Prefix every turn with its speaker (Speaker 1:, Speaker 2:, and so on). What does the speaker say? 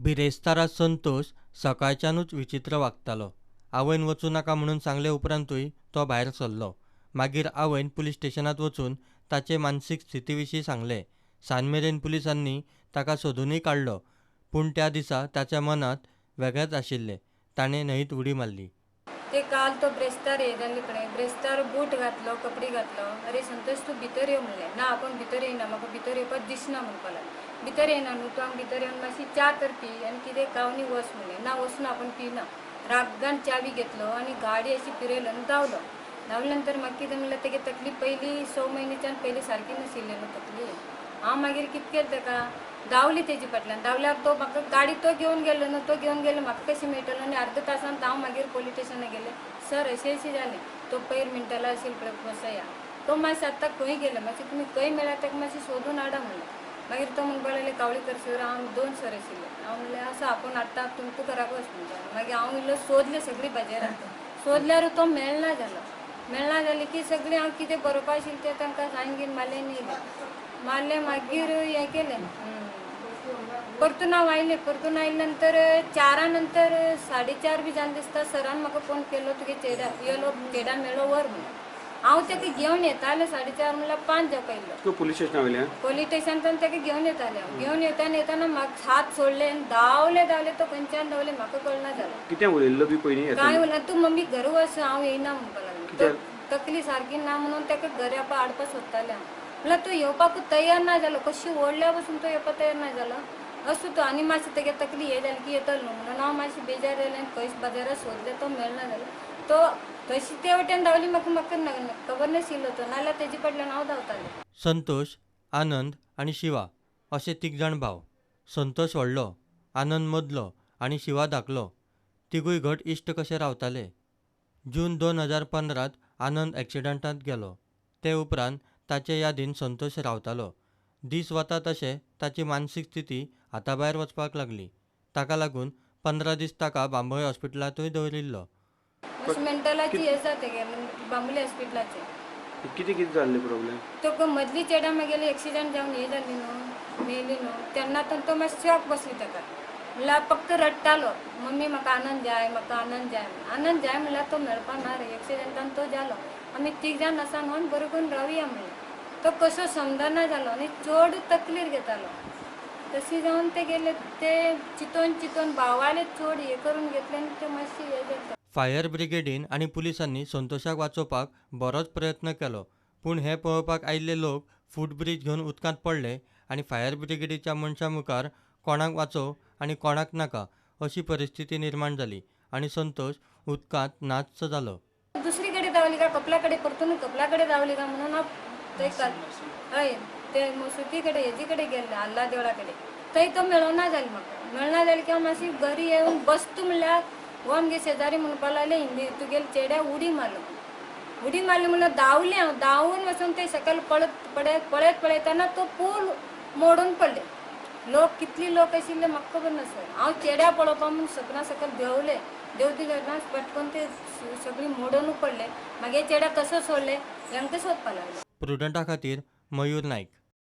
Speaker 1: बिरेस्तारा संतोष सकाळच्यानूच विचित्र वागतालो. आवयन वचूं नाका म्हणून सांगले उपरांतूय तो भायर सरलो. मागीर आवयन पुलीस स्टेशनांत वचून ताचे मानसीक स्थिती विशीं सांगलें. सांजमेरेन पुलिसांनी ताका सोदूनय काडलो. पूण त्या दिसा ताच्या मनांत वेगळेंच आशिल्लें. ताणें न्हंयत उडी मारली.
Speaker 2: ते काल तो ब्रेस्तार हे जाल्ले कडेन ब्रेस्तार बूट घातलो, कपडे घातलो. अरे संतोष, तूं भितर यो म्हणलें. ना, आपूण भितर येयना, म्हाका भितर येवपाक दिसना म्हणपाक लागलो. भितर येयना न्हू तूं, हांगा भितर येवन मातशी च्या तर पी आनी कितें खावनी वच म्हणलें. ना, वचना, आपूण पिना. रागान चावी घेतलो आनी गाडी अशी फिरयलो आनी धांवलो. धांवले नंतर म्हाका कितें म्हणल्यार, तेगे तकली पयली 6 म्हयन्याच्यान पयली सारकी नाशिल्ली न्हू तकली. हांव मागीर कितें केलें, ताका धांवली तेजे फाटल्यान. धांवल्यार तो म्हाका गाडी तो घेवन गेलो न्हू. तो घेवन गेलो, म्हाका कशें मेळटलो? आनी अर्द तासान हांव मागीर पोलीस स्टेशनाक गेलें. सर, अशें अशें जालें, तो पयर मिनटाला आशिल्लो पळय बसया, तो मातसो आतां खंय गेलो? मातशें तुमी खंय मेळ्ळ्यार ताका मातशें सोदून हाडा म्हणलें. मागीर तो म्हणपाक लागले, कावळीकर सर, हांव दोन सर आशिल्ले. हांव म्हणलें, आसा, आपूण हाडटा, तुमी तूं घराक वच म्हणटा. मागीर हांव इल्लो सोदलें, सगळी बाजारांत सोदल्यार तो मेळना जालो. मेळना जालें की सगळें हांव कितें बरोवपा आशिल्लें तें तांकां सायन घेवन मारलें न्ही मारलें. मागीर हें केलें, परतून हांव आयलें. परतून आयले नंतर 4 नंतर 4:30 बी जावन दिसता, सरान म्हाका फोन केलो, तुगे चेड्या येलो, चेड्या मेळ्ळो, व्हर म्हणून. हांव ताका घेवन येतालें, 4:30 म्हणल्यार 5 जावपा येयल्लो.
Speaker 3: तूं पोलीस स्टेशना वयल्यान?
Speaker 2: पोलीस स्टेशनांतल्यान ताका घेवन येतालें हांव. घेवन येताना येताना म्हाका हात सोडले आनी धांवले धांवले. तो खंयच्यान धांवले म्हाका कळना जालें.
Speaker 3: कितें उलयल्लो बी पयलीं
Speaker 2: कांय
Speaker 3: येतना?
Speaker 2: उलय, तूं मम्मी घरा वच, हांव येयना म्हणपाक लागलो.
Speaker 3: कित्याक?
Speaker 2: तो तकली सारकी ना म्हणून ताका घरा हाडपाक सोदतालें हांव. म्हणल्यार तो येवपाकूच तयार ना जालो. कशी ओडल्या पसून तो येवपाक तयार ना जालो. असो तो आनी मातशें तेगे तकली हे जाली की येतलो न्हू म्हणून हांव मातशें बेजार जालें आनी खंयच बाजारात सोदलें, तो मेळना जालो. तो तशी ते वटेन धांवली, म्हाका खबर नाशिल्लो तो, नाल्यार तेजे फाटल्यान हांव धांवतालें.
Speaker 1: संतोष, आनंद आनी शिवा अशे तीग जाण भाव. संतोष व्हडलो, आनंद मदलो आनी शिवा धाकलो. तिगूय घट इश्ट कशे रावताले. जून 2015त आनंद एक्सिडंटांत गेलो. ते उपरांत ताचे यादीन संतोष रावतालो. दीस वता तशें ताची मानसीक स्थिती हाताभायर वचपाक लागली. ताका लागून 15 दीस ताका बांबोळे हॉस्पिटलांतूय दवरिल्लो.
Speaker 2: मातशें मेंटलाची हे जाता गे बांबोळे हॉस्पिटलाचे.
Speaker 3: कितें कितें जाल्लें प्रॉब्लेम?
Speaker 2: तो मदली चेडा मागेली एक्सिडंट जावन हे जाली न्हू, मेली न्हू, तेन्ना तो मातसो शॉक बसली ताका. म्हणल्यार फक्त रडटालो, मम्मी म्हाका आनंद जाय, म्हाका आनंद जाय. आनंद जाय म्हणल्यार तो मेळपा ना रे, एक्सिडंटान तो जालो. आमी तीग जाण आसा न्हू, बरें करून रावया म्हणलें. तो कसो समजना जालो आनी चड तकलीर घेतालो. तशी जावन ते गेले. ते चिंतून चिंतून भावाले चड हे करून घेतले आनी ते मातशें हे जाता.
Speaker 1: फायर ब्रिगेडीन आनी पुलिसांनी संतोषाक वाचोवपाक बरोच प्रयत्न केलो, पूण हें पळोवपाक आयिल्ले लोक फूट ब्रीज घेवन उदकांत पडले आनी फायर ब्रिगेडीच्या मनशां मुखार कोणाक वाचोव आनी कोणाक नाका अशी परिस्थिती निर्माण जाली आनी संतोष उदकांत नाच्च जालो.
Speaker 2: दुसरीकडे धांवली का कपलाकडे, परतून कपलाकडे धांवली का म्हणून हांव थंय हय, ते मसुदी कडेन हेजी कडेन गेल्ले, आल्ला देवळा कडेन. थंय तो मेळना जालो म्हाका. मेळना जालें की हांव मातशी घरी येवन बसता म्हणल्यार हो आमगे शेजारी म्हणपाक लागले हिंदी, तुगेले चेड्या उडी मारलो. उडी मारली म्हणल्यार धांवलें हांव. धांवून वचून ते सकयल पळत पळयत पळयत पळयतना तो पूल मोडून पडले. लोक कितली लोक आशिल्ले म्हाका खबर ना सर. हांव चेड्या पळोवपा म्हूण सपना सकयल देंवले. देंवती तेन्ना पटकन ते सगळी मोडून पडले. मागीर चेड्या कसो सोडले, हेंका सोदपा लागले.
Speaker 1: प्रुडंटा खातीर मयूर नायक.